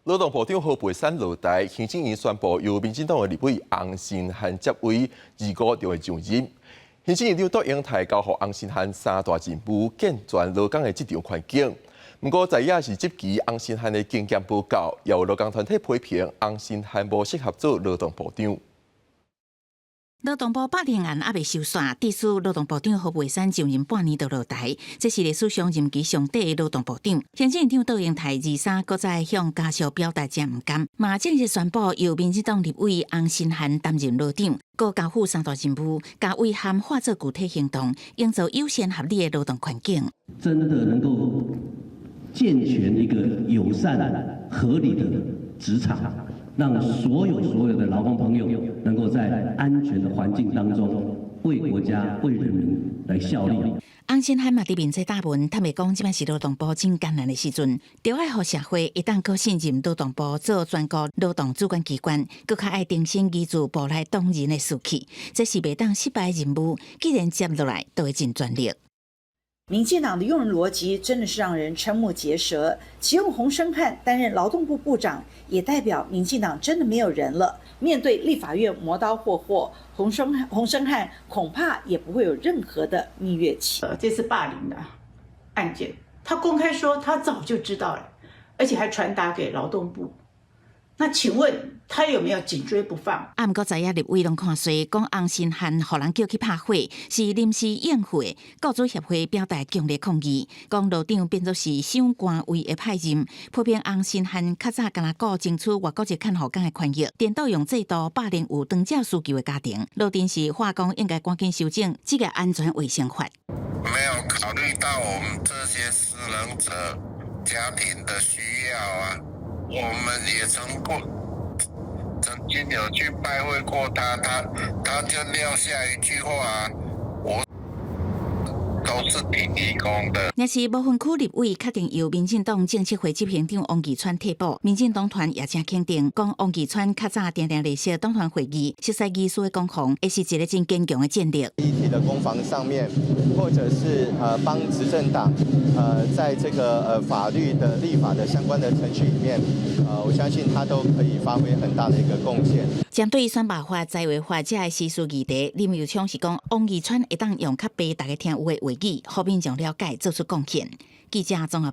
勞動部長何佩珊落台，行政院宣布由民進黨的立委洪申翰接位，二五就會就任。行政院長卓榮泰交予洪申翰三大任務，健全勞工的職場環境。毋過在野是質疑洪申翰的經驗無夠，也有勞工團體批評洪申翰無適合做勞動部長。勞動部霸凌案猶未收煞，致使勞動部長何佩珊就任半年就落台，這是歷史上任期上短的勞動部長。行政院長卓榮泰23閣再向家屬表達誠毋甘，嘛正式宣布由民進黨立委洪申翰擔任勞長，閣交付三大任務，共遺憾化做具體行動，營造友善合理的勞動環境。真的能夠健全一個友善合理的職場，讓所有的勞工朋友能夠在安全的環境當中為國家、為人民來效力。洪申翰嘛佇面冊貼文，坦白講，這擺是勞動部真艱難的時陣，著愛予社會會當閣信任勞動部做全國勞動主管機關，閣較愛提升人資部內同仁的士氣，這是袂當失敗的任務。既然接落來，就會盡全力。民進黨的用人邏輯真的是讓人瞠目結舌。啟用洪申翰擔任勞動部部長，也代表民進黨真的沒有人了。面對立法院磨刀霍霍，洪申翰恐怕也不會有任何的蜜月期。這次霸凌的案件，他公開說他早就知道了，而且還傳達給勞動部。那請問他有沒有緊追不放？啊，毋過在野立委攏看衰，講洪申翰予人叫去拍火，是臨時應付的。雇主協會表達強烈抗議，講勞長變做是傷官位的派任，批評洪申翰較早干焦顧爭取外國籍看護工的權益，顛倒用制度霸凌有長照需求的家庭。勞電是話講應該趕緊修正職業安全衛生法。沒有考慮到我們這些失能者家庭的需要啊。我們也曾經有去拜會過他，他就撂下一句話，我都是挺移工的。若是無分區立委確定由民進黨政策會執行長王義川替補，民進黨團也誠肯定，講王義川較早定定列席黨團會議，熟悉議事的攻防，會是一個真堅強的戰力。議題的攻防上面，或者是幫執政黨，在這個法律的立法的相關的程序裡面，我相信他都可以發揮很大的一個貢獻。針對選罷法、在位法這个時事議題，林右昌是講王義川會當用較白逐家聽有的話語，予民眾了解，做出貢獻。記者綜合。